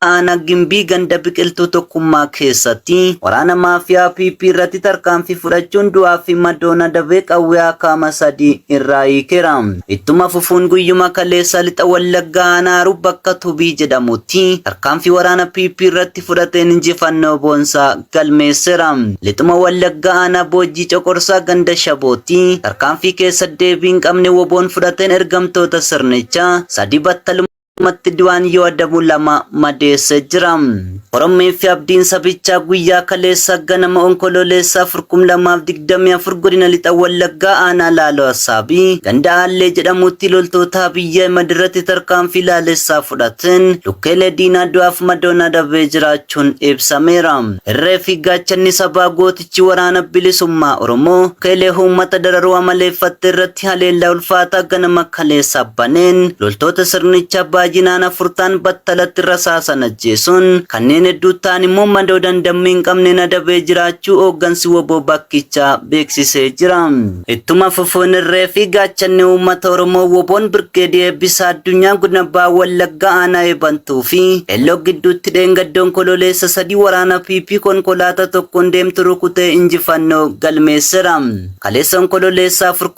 Aanaa Gimbii ganda Biqiltuu Tokkummaa keessatti waraana maafiyaa PP irratti tarkaanfii fudhachuun du'aa fi madoon adabee qawwee akaama 3 irraa hiikeera. Ittuma fufuun guyyuma kaleessaa Lixa Wallaggaa Aanaa Haruu bakka Tubii jedhamutti tarkaanfii waraana PP irratti fudhateen injifannoo boonsaa galmeesseera. Lixuma Wallaggaa Aanaa Boojjii Coqorsaa ganda Shabootti tarkaanfii keessa deebii hin qabne WBOn fudhateen ergamtoota sirnichaa 3 battalumatti matti du'aan yoo adabu 2 madeesse jira. Korommii fi abdiin sabichaa guyyaa kaleessaa ganama Onkololeessa 4, 2024 godina Lixa Wallaggaa aanaa Laaloo Assaabii ganda Aallee jedhamutti loltoota Abiy Ahimad irratti tarkaanfii laalessaa fudhateen lukkeelee diinaa du'aaf madoon adabee jiraachuun ibsameera. Irree fi gaachanni sabaa gootichi Waraana Bilisummaa Oromoo lukkeelee uummata dararuu amaleeffatte irratti haleellaa ulfaataa ganama kaleessaa baneen loltoota sirnichaa baay'inaan 4 ta'an battalatti rasaasan ajjeesuun kanneen hedduu ta'an immoo madoo dandammii hin qabneen adabee jiraachuu hooggansi wbo bakkichaa beeksisee jira. Ittuma fufuun irree fi gaachanni uummata Oromoo WBOn Birgeedii Eebbisaa Addunyaa Godina Baha Wallaggaa Aanaa Eebantuu fi Qeelloo gidduutti dheengadda Onkololeessa 3 waraana PP konkolaataa tokkoon deemtu rukutee injifannoo galmeessera. Kaleessa Onkololeessa 4,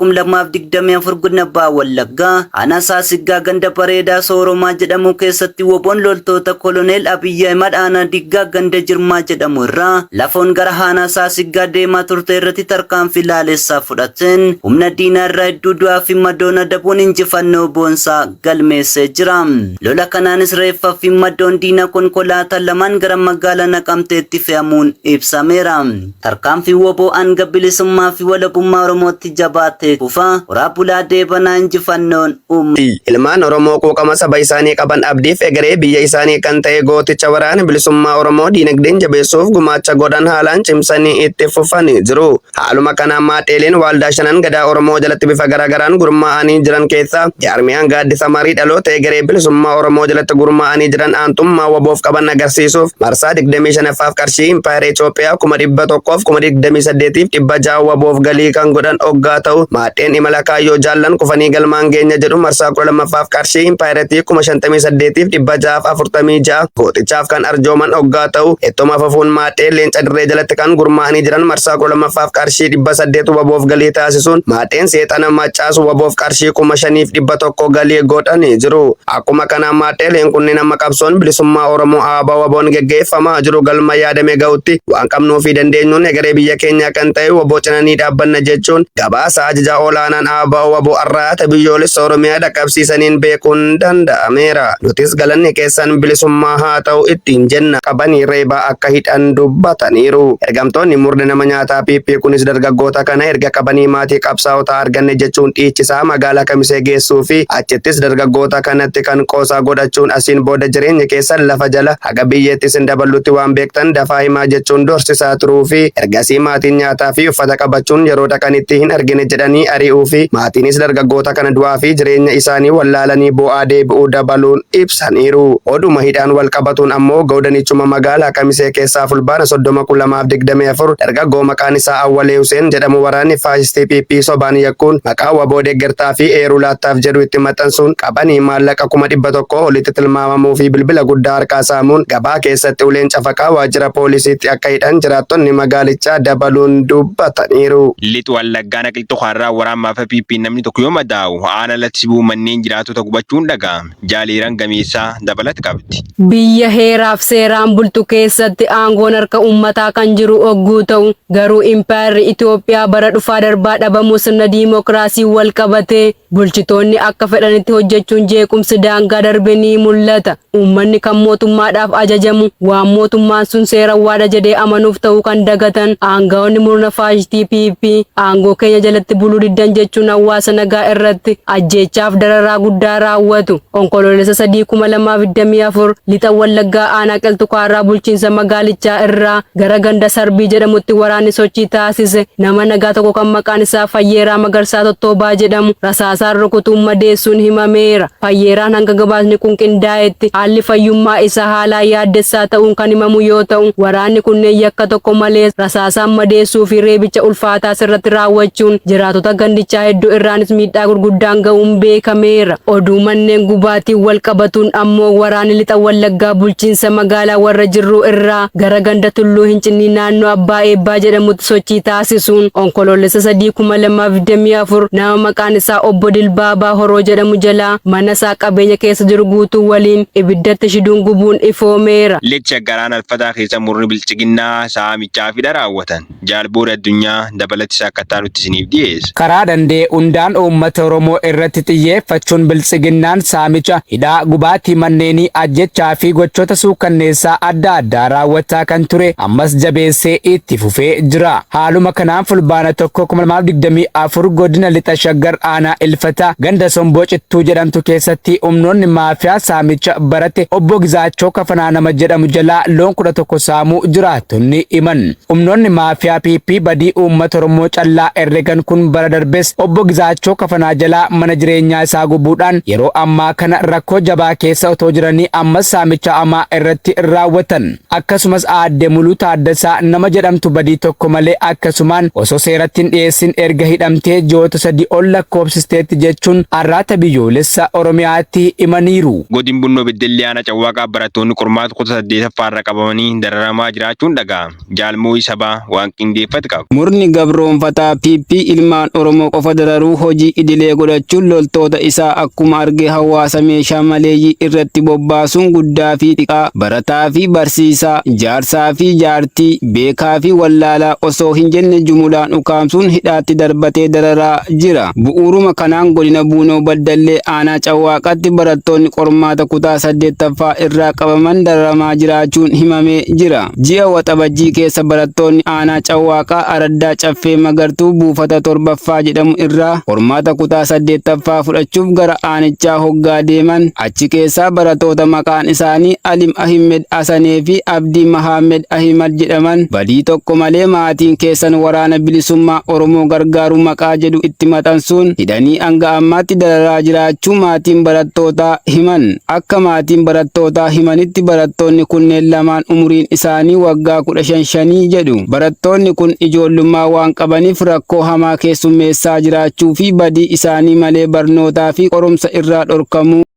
2024 Godina Baha Wallaggaa Aanaa Saasiggaa ganda Bareedaa Sooromaa jedhamu keessatti WBOn loltoota Koloneel Abiy Ahimad Aanaa Diggaa ganda Jirmaa jedhamu irraa lafoon gara Aanaa Saasiggaa deemaa turte irratti tarkaanfii laalessaa fudhateen humna diinaa irraa hedduu du'aa fi madoon adabuun injifannoo boonsaa galmeessee jira. Lola kanaanis reeffa fi madoon diinaa konkolaataa lamaan gara magaalaa Naqamteetti fe'amuun ibsameera. Tarkaanfiin wbo hanga bilisummaa fi walabummaa Oromootti jabaatee fufa. Horaa bulaa deebanaa injifannoon uummata. Ilmaan Oromoo quuqama saba isaanii qaban abdiif egeree biyya isaanii kan ta'e gooticha Waraana Bilisummaa Oromoo diinagdeen jabeessuuf gumaacha godhan haalaan cimsanii itti fufanii jiru. Haaluma kanaan maadheeleen Waaldaa Shanan Gadaa Oromoo jalatti bifa garaagaraan gurmaa'anii jiran keessaa jaarmiyaan Gaaddisa Marii Dhaloota Egeree Bilisummaa Oromoo jalatti gurmaa'anii jiran aantummaa WBOf qaban agarsiisuuf marsaa 25ffaaf qarshii Impaayera Itoophiyaa 128,600 WBOf galii kan godhan oggaa ta'u maadheen imala kaayyoo jaallan kufanii galmaan geenya jedhu marsaa 12ffaaf qarshii impaayerattii 58,646 gootichaaf kan arjooman oggaa ta'u ittuma fufuun maadhee leenca dirree jalatti kan gurmaa'anii jiran marsaa 12ffaaf qarshii 800 WBOf galii taasisuun maadheen seexana maccaas WBOf qarshii 5,100 galii godhanii jiru. Akkuma kanaan maadheeleen kunneen amma qabsoon bilisummaa Oromoo ABO-WBOn geggeeffamaa jiru galma yaadame ga'utti waan qabnuu fi dandeenyuun egeree biyya keenyaa kan ta'e wbo cina ni dhaabbanna jechuun gabaasa ajajaa olaanaan ABO-WBO Arraata Biyyoolessa Oromiyaa dhaqqabsiisaniin beekuun danda'ameera. Nutis galanni keessan bilisummaa haa ta'u ittiin jenna. qabanii reebaa akka hidhan dubbataniiru. Ergamtoonni murni nama nyaataa PP kunis dargaggoota kana erga qabanii maatii qabsaa'otaa arganne jechuun dhiichisaa magaalaa Kamisee geessuu fi achittis dargaggoota kanatti kan qoosaa godhachuun asiin booda jireenyi keessan lafa jala haga biyyeetti isin daballutti waan beektan dafaa himaa jechuun doorsisaa turuu fi ergasii maatiin nyaataa fi uffata qabachuun yeroo dhaqanitti hin argine jedhanii ari'uu fi maatiinis dargaggoota kana du'aa fi jireenya isaanii wallaalanii boo'aa deebi'uu dabaluun ibsaniiru. Oduma hidhaan wal qabatuun ammoo godanichuma magaalaa Kamisee keessaa Fulbaana 30, 2024 dargaggoo maqaan isaa Awwalee Huseen jedhamu waraanni faashistii PP sobaan yakkuun maqaa wbo deggertaa fi eeruu laattaaf jedhu itti maxxansuun qabanii maallaqa 100,000 olitti tilmaamamuu fi bilbila guddaa harkaa saamuun gabaa keessatti uleen cafaqaa waajjira poolisiitti akka hidhan jiraattonni magaalichaa dabaluun dubbataniiru. Lixa Wallaggaa Naqilxoo Kaarraa waraan maafa PPn namni tokko yoo madaa'u aanaa Latsibuu manneen jiraatota gubachuun dhaga'ame. Jaaliiran Gameessaa dabalata qabdi. Biyya heeraaf seeraan bultu keessatti aangoon harka uummataa kan jiru ogguu ta'u, garuu impaayerri Itoophiyaa bara dhufaa darbaa dhabamuu sirna diimokiraasiin wal qabatee bulchitoonni akka fedhanitti hojjechuun jeequmsi daangaa darbe ni mul'ata. Uummanni kan mootummaadhaaf ajajamu waan mootummaan sun seerawwaadha jedhee amanuuf ta'uu kan dagatan aanga'oonni murna faashistii PP aangoo keenya jalatti buluu diddan jechuun hawaasa nagaa irratti ajjeechaaf dararaa guddaa raawwatu. Onkoloolessa 3, 2024 Lixa Wallaggaa aanaa Qilxu Kaarraa bulchiinsa magaalichaa irraa gara ganda Sarbii jedhamutti waraanni sochii taasise nama nagaa tokko kan maqaan isaa Fayyeeraa Magarsaa Tottoobaa jedhamu rasaasaan rukutuun madeessuun himameera. Fayyeeraan hanga gabaasni kun qindaa'etti haalli fayyummaa isaa haalaan yaaddessaa ta'uun kan himamu yoo ta'u, ta'u, waraanni kunneen yakka tokko malee rasaasaan madeessuu fi reebicha ulfaataas irratti raawwachuun jiraatota gandichaa hedduu irraanis miidhaa gurguddaan ga'uun beekameera. Oduu manneen gubaatiin wal qabatuun ammoo waraanni lixa Wallaggaa bulchiinsa magaalaa Warra Jirruu irraa gara ganda Tulluu Hincinnii naannoo Abbaa Eebbaa jedhamutti sochii taasisuun Onkoloolessa 3, 2024 nama maqaan isaa Obbo Dilbaabaa Horoo jedhamu jalaa mana isaa qabeenya keessa jiru guutuu waliin ibiddatti shiduun gubuun ifoomeera. Lixa Shaggar Aanaa Alfataa keessa murni Bilxiginnaa saamichaa fi hidha raawwatan. Jaal Booree Addunyaa dabalata isaa akka itti aanutti isiniif dhiyeessa. Karaa danda'e hundaan uummata Oromoo irratti xiyyeeffachuun Biltsiginnaan saamicha, hidhaa, gubaatii manneenii, ajjechaa fi gochoota suukkanneessaa adda addaa raawwachaa kan ture ammas jabeessee itti fufee jira. Haaluma kanaan Fulbaana 1, 2024 godina Lixa Shaggar aanaa Ilfataa ganda Somboo Cittuu jedhamtu keessatti humnoonni maafiyaa saamicha barate Obbo Gizaachoo Kafanaa nama jedhamu jalaa loon 11 saamuu jiraattonni himan. Humnoonni maafiyaa PP badii uummata Oromoo callaa herregan kun bara darbes Obbo Gizaachoo Kafanaa jalaa mana jireenyaa isaa gubuudhaan yeroo ammaa kana rakkoo jabaa keessa otoo jiranii ammas saamicha hamaa irratti raawwatan. Akkasumas Aadde Muluu Taaddasaa nama jedhamtu badii tokko malee akkasumaan osoo seeratti hin dhiyeessin erga hidhamtee ji'oota 3 ol lakkoofsisteetti jechuun Arraata Biyyoolessa Oromiyaatti himaniiru. Godin Bunnoo Beddellee Aanaa Cawwaaqaa barattoonni qormaata kutaa 8ffaa irra qabamanii dararamaa jiraachuun dhaga'ame. Jaal Moo'ii Sabaa waan qindeeffate qaba. Murni gabroomfataa PP ilmaan Oromoo qofa dararuu hojii idilee godhachuun loltoota isaa akkuma arge hawaasa meeshaa maleeyyii irratti bobbaasuun guddaa fi xiqaa, barataa fi barsiisaa, jaarsaa fi jaartii, beekaa fi wallaalaa osoo hin jenne jumulaan ukaamsuun hidhaatti darbatee dararaa jira. Bu'uuruma kanaan godina Buunoo Baddallee aanaa Cawwaaqaatti barattoonni qormaata kutaa 8ffaa irraa qabaman dararamaa jiraachuun himamee jira. Ji'a Waxabajjii keessa barattoonni aanaa Cawwaaqaa araddaa Caffee Magartuu buufata 7ffaa jedhamu irraa qormaata kutaa 8ffaa fudhachuuf gara aanichaa hoggaa deeman achi keessaa baratoota maqaan isaanii Alim Ahimmed Asanee fi Abdii Mahaammed Ahimad jedhaman badii tokko malee maatiin keessan Waraana Bilisummaa Oromoo gargaaru maqaa jedhu itti maxansuun hidhanii hanga ammaatti dararaa jiraachuu maatiin barattootaa himan. Akka maatiin barattootaa himanitti barattoonni kunneen lamaan umuriin isaanii waggaa 15 shanii jedhu. Barattoonni kun ijoollummaa waan qabaniif rakkoo hamaa keessummeessaa jiraachuu fi badii isaanii malee barnootaa fi qorumsa irraa dhorkamuu.